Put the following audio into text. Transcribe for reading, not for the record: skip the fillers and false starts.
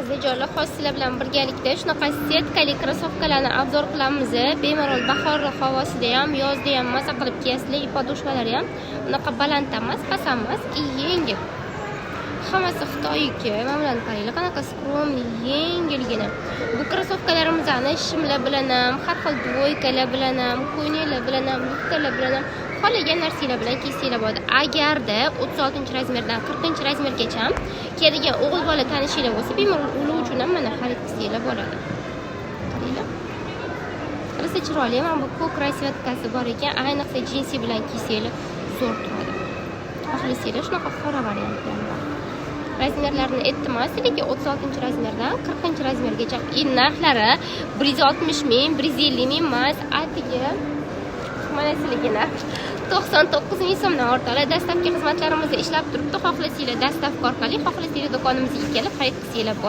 Azizjonlar, hozir sizlar bilan birgalikda shunaqa setkali krossovkalarni обзор qilamiz. Bemalol bahor havosida ham, yozda ham maza qilib kiyasizlar. И подошва lari ham unaqa baland emas, past emas и yengil. Hammasi Xitoyniki. Mana bularni qaranglar, qanaqa скромный, yengilgina. Bu krossovkalarimizni shimlar bilan ham, har xil двойка lar bilan ham, ko'ylaklar bilan ham, yubkalar bilan ham, xohlagan narsanglar bilan kiysanglar bo'ladi. Agarda 36-размер dan 40-размер gacha kiyadigan o'g'il bola tanishinglar bo'lsa, bemalol ular uchun ham mana xarid qilsanglar bo'ladi. Qaranglar. Rosa chiroyli. Mana bu ko'k расцветка si bor ekan, ayniqsa jinsi bilan kiysanglar zo'r turadi. Xohlasanglar, shunaqa qora varianti ham bor. Размер larini aytdim sizlarga, 36-размер dan 40-размер gacha. И narxlari 160 ming, 150 ming emas, atigi mana sizlarga narx 99 ming so'mdan, o'rtoqlar. Доставка xizmatlarimiz ishlab turibdi. Xohlasanglar, доставка orqali, xohlasanglar, do'konimizga kelib xarid qilsanglar bo'ladi.